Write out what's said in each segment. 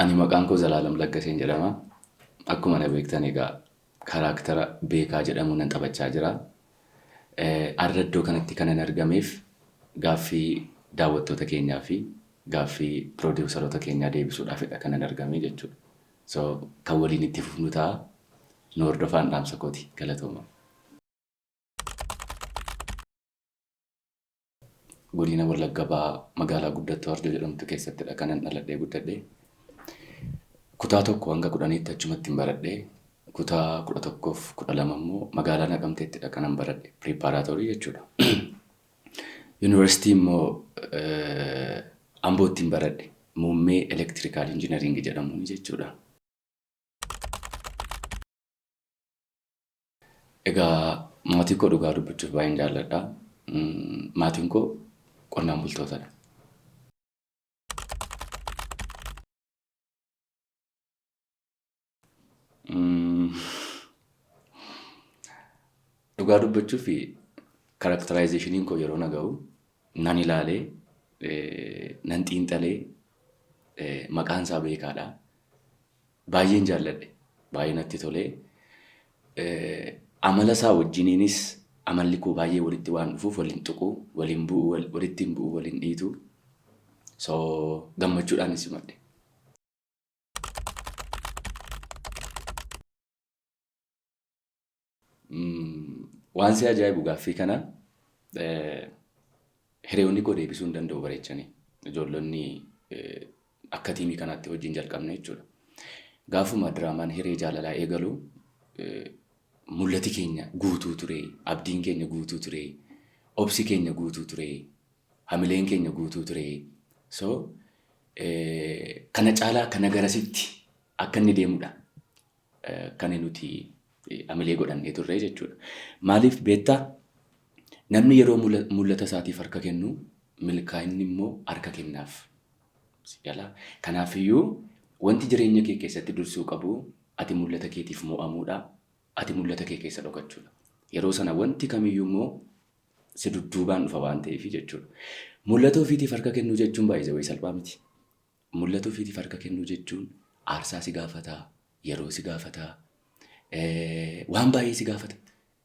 Ani maqaan koo Zalaalam Laggaseen jedhama. Akkuma na beektan egaa karaaktara Beekaa jedhamu nan taphachaa jira. Har'a iddoo kanatti kanan argameef gaaffii daawwattoota keenyaa fi gaaffii piroodiwusaroota keenyaa deebisuudhaafidha kanan argame jechuudha. So kan waliin itti fufnu ta'a. Nu hordofaan dhaamsa kooti. Galatooma. Godina Wallagga Bahaa magaalaa Guddattuu Arjoo jedhamtu keessattidha kanan dhaladhee guddadhe. Kutaa 1 hanga 10tti achumattin baradhe. Kutaa 11f 12 immoo magaalaa Naqamteettidha kanan baradhe. Piriippaaraatoorii jechuudha. Yuunivarsiitii immoo Amboottin baradhe. Muummee Elektirikaal Injiinariingi jedhamuuni jechuudha. Egaa maatii koo dhugaa dubbachuuf baay'een jaalladha. Maatiin koo qonnaan bultootadha. Dhugaa dubbachuuf karakteraayizeeshiniin koo yeroo na ga'u nan ilaalee nan xiinxalee maqaan isaa beekaadha. Baay'een jaalladhe. Baay'ee natti tole. Amala isaa wajjiniinis amalli koo baay'ee walitti waan dhufuuf waliin tuqu, waliin bu'u, walitti hin bu'u, waliin dhiitu. So gammachuudhaanis simadhe. Waan si ajaa'ibu gaaffii kana hiriyoonni koo deebisuu hin danda'u bareechanii. Ijoollonni akka tiimii kanaatti hojiin jalqabne jechuudha. Gaafuma diraamaan hiree jaalalaa eegalu mul'ati keenya guutuu ture, abdiin keenya guutuu ture, obsi keenya guutuu ture, hamileen keenya guutuu ture. So kana caalaa kana garasitti akka inni deemudha kan nuti amilee godhannee turre jechuudha. Maaliif beektaa? Namni yeroo mul'ata isaatiif harka kennu milkaa'inni immoo harka kennaaf. Si galaa? Kanaafiyyuu wanti jireenya kee keessatti dursuu qabu ati mul'ata keetiif mo'amuudha. Ati mul'ata kee keessa dhokachuudha. Yeroo sana wanti kamiyyuu immoo si dudduubaan dhufa waan ta'eef jechuudha. Mul'ata ofiitiif harka kennuu jechuun baay'ee salphaa miti. Mul'ata ofiitiif harka kennuu jechuun aarsaa si gaafata, yeroo si gaafata, waan baay'ee si gaafata.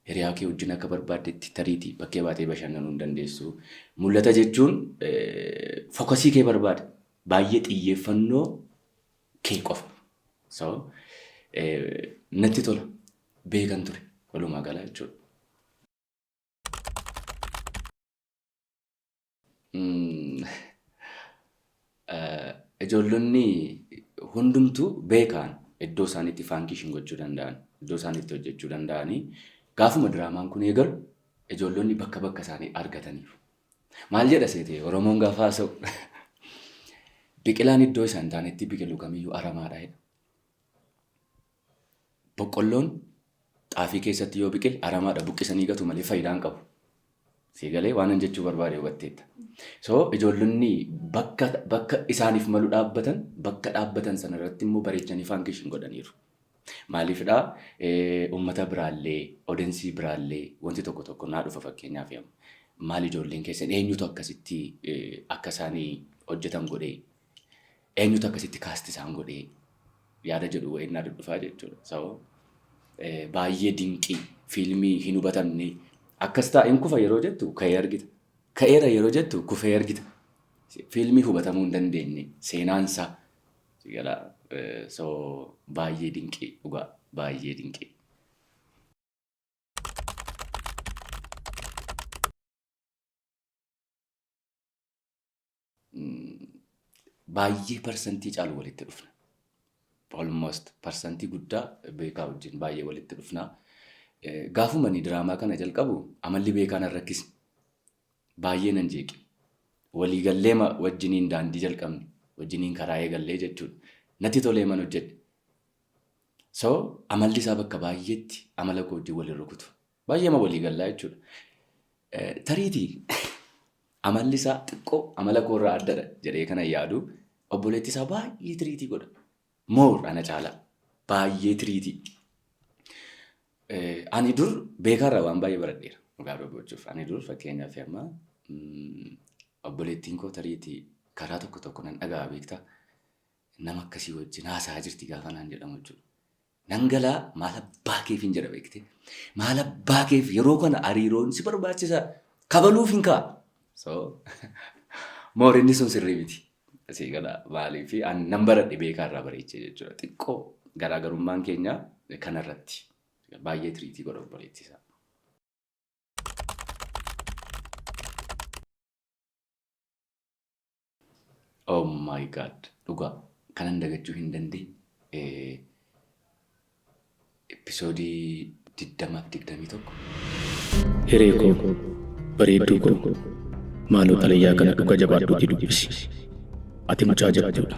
Hiriyaa kee wajjin akka barbaaddetti tariitii bakkee baatee bashannanuu hin dandeessu. Mul'ata jechuun fokasii kee barbaada. Baay'ee xiyyeeffannoo kee qofa. So, natti tola. Beekan ture walumaa gala jechuudha. Ijoollonni hundumtuu beekaan iddoo isaan itti faankishin gochuu danda'an, iddoo isaan itti hojjechuu danda'anii gaafuma diraamaan kun eegalu ijoollonni bakka bakka isaanii argataniiru. Maal jedha seete Oromoon gaafa haasa'u biqilaan iddoo isa hin taanetti biqilu kamiyyuu aramaadha jedha. Boqqolloon xaafii keessatti yoo biqile aramaadha buqqisanii gatu malee faayidaa hin qabu. Sii galee waanan jechuu barbaade hubatteetta. So ijoollonni bakka bakka isaaniif malu dhaabbatan bakka dhaabbatan sana irratti immoo bareechanii faankishin godhaniiru. Maaliifidha uummata biraallee odensii biraallee wanti tokko tokko naa dhufa fakkeenyaaf maal ijoolleen keessan eenyutu akkasitti akka isaanii hojjetan godhee eenyutu akkasitti kaasti isaan godhee yaada jedhu wayii naa dhufaa jechuudha. So baay'ee dinqii fiilmii hin hubatamne akkas ta'a hin kufa yeroo jettu ka'ee argita. Ka'eera yeroo jettu kufee argita. Fiilmii hubatamuu hin dandeenye seenaan isaa si galaa so baay'ee dinqii dhugaa baay'ee dinqii. Baay'ee parsantii caalu walitti dhufna. Almost parsantii guddaa beekaa wajjin baay'ee walitti dhufna. Gaafuma ani diraamaa kana jalqabu amalli beekaa nan rakkisne. Baay'ee nan jeeqe. Walii galleema wajjiniin daandii jalqabne. Wajjiniin karaa eegallee jechuudha. Natti tolee man hojjedhe. So amalli isaa bakka baay'eetti amala koo wajjin wal hin rukutu. Baay'eema walii gallaa jechuudha. Tariitii amalli isaa xiqqoo amala koo irraa addadha jedhee kanan yaadu obboleetti isaa baay'ee tiriitii godha. Moor ana caalaa baay'ee tiriitii. Ani dur beekaarraa waan baay'ee baradheera. Dhugaa dubbachuuf ani dur fakkeenyaaf amma obboleettiin koo tariitii karaa tokko tokko nan dhaga'a beektaa. Nama akkasii wajjin haasa'aa jirti gaafa naan jedhamu jechuudha. Nan galaa maal abbaa keef hin jedha beekte. Maal abbaa keef yeroo kana hariiroon si barbaachisa kabaluuf hin ka'a. So moor inni sun sirrii miti. Asii gala maaliif an nan baradhe beekaa irraa bareechee jechuudha. Xiqqoo garaagarummaan keenya kanarratti baay'ee tiriitii godha obboleettii isaa. Oh my God dhugaa kanan dagachuu hin dandeenye episoodii 20 fi 21. Hiree koo, bareedduu koo, maaloo xalayaa kana dhuga jabaadhuutii dubbisi. Ati mucaa jabduudha.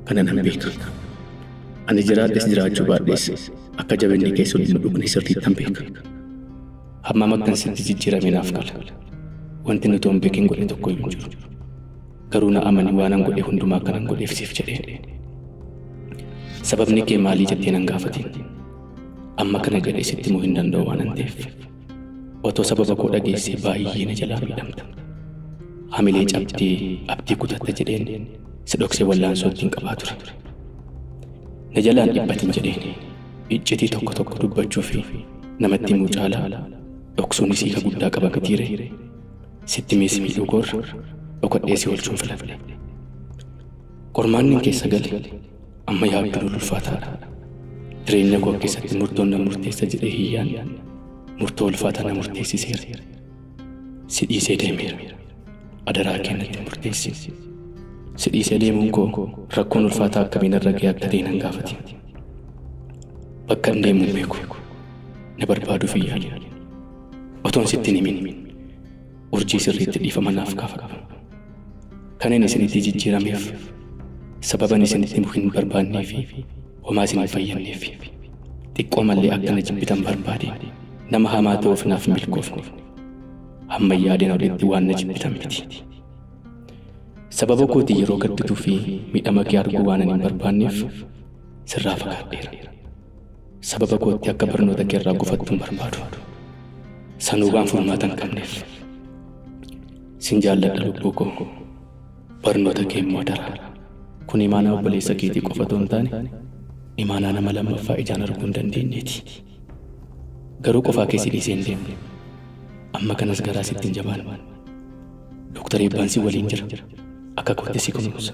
Kana nan beeka. Ani jiraadhes jiraachuu baadhes akka jabinni kee sun hin dhugne sirriittan beeka. Hammam akkan sitti jijjiirame naaf gala. Wanti nuti hin beekin godhe tokko iyyuu hin jiru. Garuu na amani waanan godhe hundumaa akkanan godheef siif jedheen. Sababni kee maalii jettee nan gaafatin. Amma kana jedhee sitti himuu hin danda'u waanan ta'eef. Otoo sababa koo dhageessee baay'ee na jalaa miidhamta. Hamilee cabdee abdii kutatta jedheen si dhoksee wallaansoo ittiin qabaa ture. Na jalaan dhiphatin jedheen iccitii tokko tokko dubbachuu fi namatti himuu caalaa dhoksuunis hiika guddaa qaba mitiiree. Sitti himee si miidhuu koorra dhokadhee si oolchuun filadhe. Qormaanni keessa gale amma yaadduun ulfaataadha. Jireenya koo keessatti murtoon na murteessa jedhee hin yaadne. Murtoo ulfaataa na murteessiseera. Si dhiisee deemeera. Adaraa kee natti murteessi. Si dhiisee deemuun koo rakkoon ulfaataa akkamiin irra ga'e akka ta'e nan gaafate. Bakka hin deemu hin beeku. Na barbaaduuf hin yaale. Otoon sitti hin himin urjii sirriitti dhiifama naaf gaafadhu. Kan inni isinitti jijjiirameef sababan isinitti himuu hin barbaannee fi homaa isin hin fayyadneef. Xiqqoo mallee akka na jibbitan barbaade nama hamaa ta'uuf naaf hin milkoofne. Hamma yaadeen olitti waan na jibbitan miti. Sababa kootii yeroo gaddituu fi miidhama kee arguu waan ani hin barbaanneef sirraa fagaadheera. Sababa kootti akka barnoota kee irraa gufattu hin barbaadu. Sanuu waan furmaata hin qabneef. Sin jaalladha lubbuu koo. Barnoota kee immoo daraa. Kun imaanaa obboleessa keetii qofa otoo hin taane imaanaa nama lammaffaa ijaan arguu hin dandeenyeeti. Garuu qofaa kee si dhiisee hin deemne. Amma kanas garaa sitti hin jabaanne. Dooktar Eebbaan si waliin jira. Akka kootti si kunuunsa.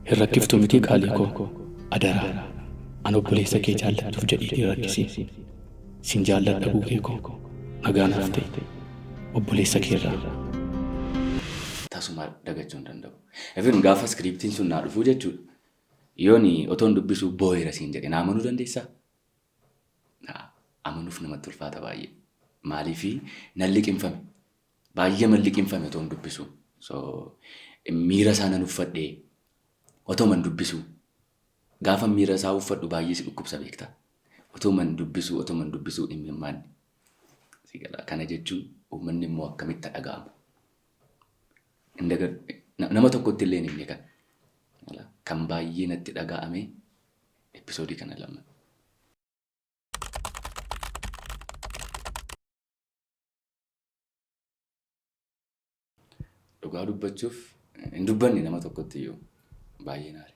Hin rakkiftuu mitii qaalii koo. Adaraa. An obboleessa kee jaallattuuf jedhiitii hin rakkisiin. Sin jaalladha gugee koo. Nagaa naaf ta'i. Obboleessa keerraa. Tasuma dagachuu hin danda'u. Even gaafa iskiriiptiin sun naa dhufuu jechuudha. Yooni otoon dubbisuu boo'eera siin jedhe naa amanuu dandeessaa? Amanuuf namatti ulfaata baay'ee. Maaliifi nan liqimfame. Baay'ee man liqimfame otoon dubbisu. So miira isaa nan uffadhee otoo man dubbisu gaafa miira isaa uffadhu baay'ee si dhukkubsa beekta. Otoo man dubbisu otoo man dubbisu imimmaan si gala. Kana jechuun uummanni immoo akkamitti dhaga'amu. Nama tokkotti illee hin himne kan. Kan baay'ee natti dhaga'ame episoodii kana lama. Dhugaa dubbachuuf hin dubbanne nama tokkotti iyyuu baay'ee naare.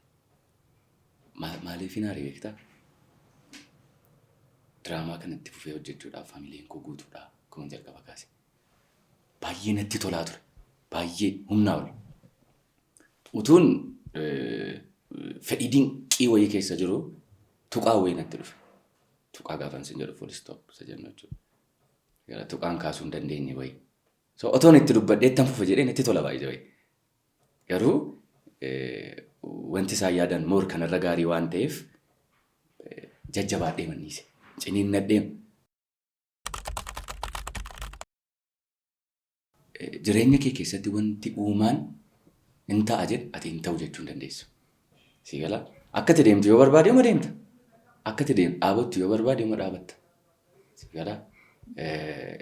Maaliif hin aare beektaa? Diraamaa kanatti fufee hojjechuudhaaf hamileen koo guutuudha akkuma jalqaba kaase. Baay'ee natti tolaa ture. Baay'ee humnaa ol. Utuun fedhii dinqii wayii keessa jiru tuqaa wayii natti dhufe. Tuqaa gaafan sin jedhu full stop isa jennu jechuudha. Gara tuqaan kaasuu hin dandeenye wayii. So otoon itti dubbadhee ittan fufa jedhee natti tola baay'ee wayii. Garuu wanti isaan yaadan moor kanarra gaarii waan ta'eef jajjabaadhee manniise. Ciniinnadhee. Jireenya kee keessatti wanti uumaan hin ta'a jedhe ati hin ta'u jechuu hin dandeessu. Sii galaa? Akka itti deemtu yoo barbaade yooma deemta. Akka itti deemtu dhaabattu yoo barbaade yooma dhaabatta. Sii galaa?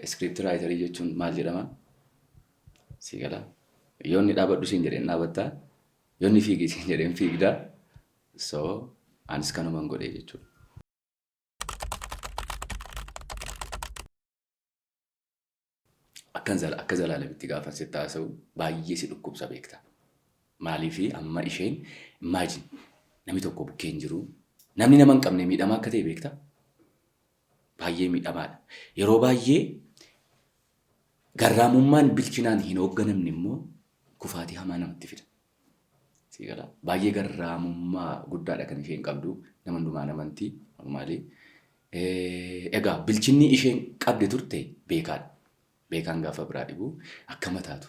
Iskiriipti raayitarii jechuun maal jedhama? Sii galaa? Yoo inni dhaabadhu siin jedheen dhaabatta. Yoo inni fiigi siin jedheen fiigda. So anis kanuman godhee jechuudha. Akkan akka Zalaalamitti gaafan sitti haasa'u baay'ee si dhukkubsa beekta. Maaliif amma isheen imagine namni tokko bukkee hin jiru. Namni nama hin qabne miidhamaa akka ta'e beektaa? Baay'ee miidhamaadha. Yeroo baay'ee garraamummaan bilchinaan hin hoogganamne immoo kufaatii hamaa namatti fida. Sii galaa? Baay'ee garraamummaa guddaadha kan isheen qabdu. Nama hundumaan amanti. Maali? Egaa bilchinni isheen qabde turte beekaadha. Beekaan gaafa biraa dhibu akka mataatu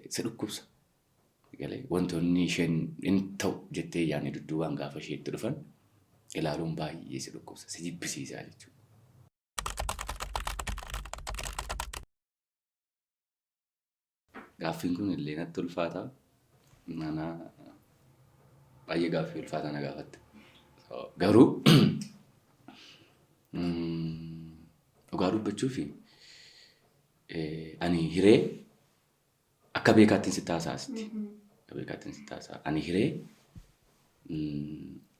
si dhukkubsa. Galee wantoonni isheen hin ta'u jettee yaadne dudduubaan gaafa isheetti dhufan ilaaluun baay'ee si dhukkubsa, si jibbisiisa jechuudha. Gaaffiin kun illee natti ulfaata. Mana baay'ee gaaffii ulfaataa na gaafatte. Garuu dhugaa dubbachuuf ani hiree akka beekaattiin sitti haasa'a asitti. Akka beekaattiin sitti haasa'a. Ani hiree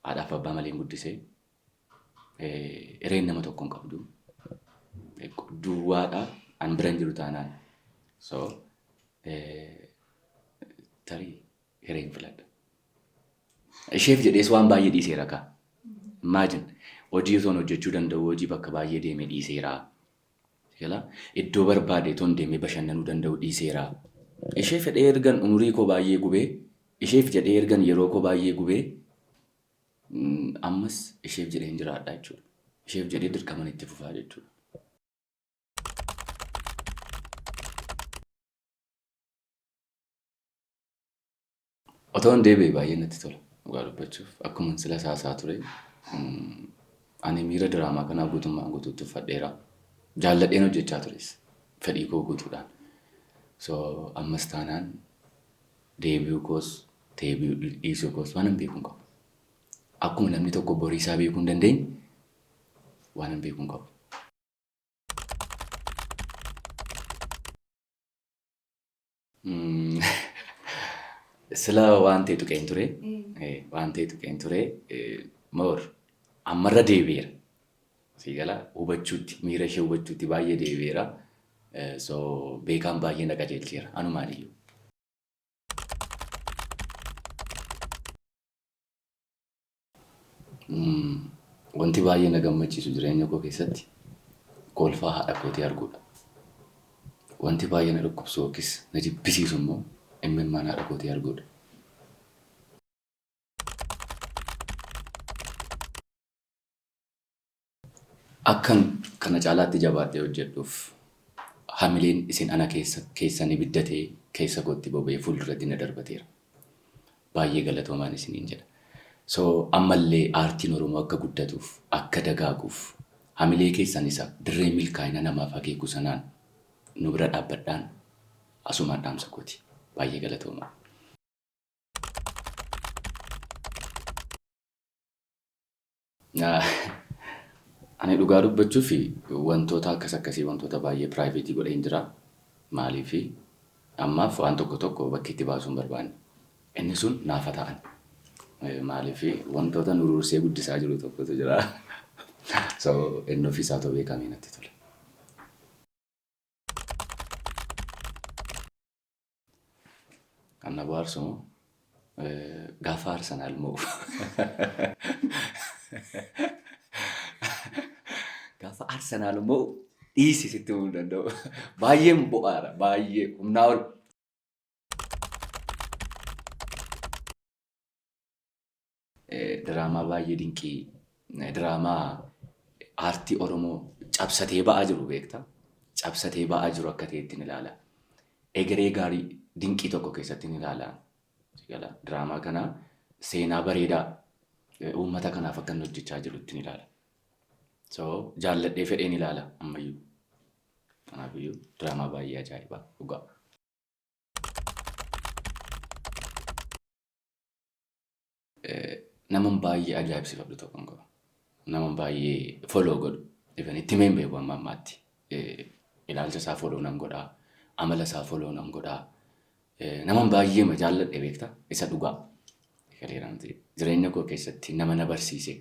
haadhaaf abbaa malee hin guddisee. Hireen nama tokko hin qabdu. Duwwaadha an bira hin jiru taanaan. So tarii hireen filadha. Isheef jedhees waan baay'ee dhiiseera kaa. Imagine hojii otoon hojjechuu danda'u hojii bakka baay'ee deeme dhiiseera. Gala iddoo barbaade otoon deemee bashannanuu danda'u dhiiseera. Ishee fedhee ergan umurii koo baay'ee gubee, isheef jedhee ergan yeroo koo baay'ee gubee, ammas isheef jedheen jiraadha jechuudha. Isheef jedhee dirqaman itti fufaa jechuudha. Otoon deebi'e baay'ee natti tola dhugaa dubbachuuf. Akkuman sila haasaa ture ani miira diraamaa kanaa guutummaan guutuutti uffadheera. Jaalladheen hojjechaa tures fedhii koo guutuudhaan. So ammas taanaan deebi'uu koos deebi'uu dhiisuu koos waanan beeku hin qabu. Akkuma namni tokko borii isaa beekuu hin dandeenye waanan beeku hin qabu. Sila waan ta'e tuqeen ture. Waan ta'e tuqeen ture. Moor ammarra deebi'eera. Sii gala hubachuutti miira ishee hubachuutti baay'ee deebi'eera. So beekaan baay'ee na qajeelcheera anumaan iyyuu. Wanti baay'ee na gammachiisu jireenya koo keessatti kolfaa haadha kootii arguudha. Wanti baay'ee na dhukkubsu yookiis na jibbisiisu immoo imimmaan haadha kootii arguudha. Akkan kana caalaatti jabaadhee hojjedhuuf hamileen isin ana keessa keessan ibidda ta'ee keessa kootti boba'ee fuulduratti na darbateera. Baay'ee galatoomaan isiniin jedha. So ammallee aartiin Oromoo akka guddatuuf, akka dagaaguuf hamilee keessan isa dirree milkaa'ina namaaf akeeku sanaan nu bira dhaabbadhaan asumaan dhaamsa kooti. Baay'ee galatoomaa. Ani dhugaa dubbachuuf wantoota akkas akkasii wantoota baay'ee piraayiveetii godheen jira. Maaliif ammaaf waan tokko tokko bakkeetti baasuu hin barbaanne. Inni sun naafa ta'an. Maaliif wantoota nu ruursee guddisaa jiru tokkotu jira. So inni ofiisaa otoo beekamee natti tola. Kan na bohaarsu moo gaafa Arsenaal mo'u. Gaafa Arsenaal mo'u dhiisi sitti himuu hin danda'u. Baay'een bo'aara baay'ee humnaa ol. Diraamaa baay'ee dinqii diraamaa aartii Oromoo cabsatee ba'aa jiru beekta. Cabsatee ba'aa jiru akka ta'etti ni ilaala. Egeree gaarii dinqii tokko keessatti ni ilaala. Diraamaa kana seenaa bareedaa uummata kanaaf akka inni hojjechaa jirutti ni ilaala. So jaalladhee fedheen ilaala ammayyuu. Kanaafiyyuu diraamaa baay'ee ajaa'ibaa dhugaa. Naman baay'ee ajaa'ibsifadhu tokkon qaba. Naman baay'ee follow godhu. Even itti himee hin beeku amma ammaatti. Ilaalcha isaa follow nan godha. Amala isaa follow nan godha. Naman baay'ee ma jaalladhe beekta isa dhugaa. Galeera miti. Jireenya koo keessatti nama na barsiise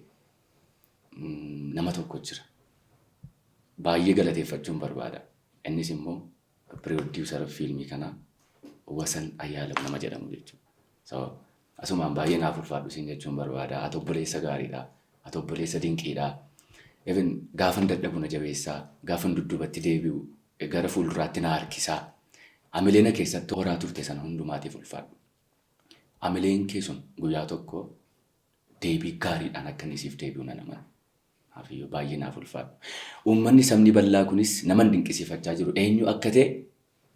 nama tokko jira. Baay'ee galateeffachuun barbaada. Innis immoo piroodiwusara fiilmii kanaa Wasan Ayyaalew nama jedhamu jechuudha. So asumaan baay'ee naaf ulfaadhu siin jechuun barbaada. Ati obboleessa gaariidha. Ati obboleessa dinqiidha. Even gaafan dadhabu na jabeessaa, gaafan dudduubatti deebi'u gara fuulduraatti na harkisaa. Amilee na keessatti horaa turte sana hundumaatiif ulfaadhu. Amileen kee sun guyyaa tokko deebii gaariidhaan akka inni siif deebi'u nan amana. Kanaafiyyu baay'ee naaf ulfaadhu. Uummanni sabni bal'aa kunis naman dinqisiifachaa jiru eenyu akka ta'e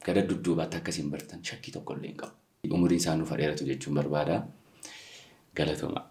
gara dudduubaatti akka isin bartan shakkii tokko illee hin qabu. Umuriin isaa nuuf haa dheeratu jechuun barbaada. Galatoomaa.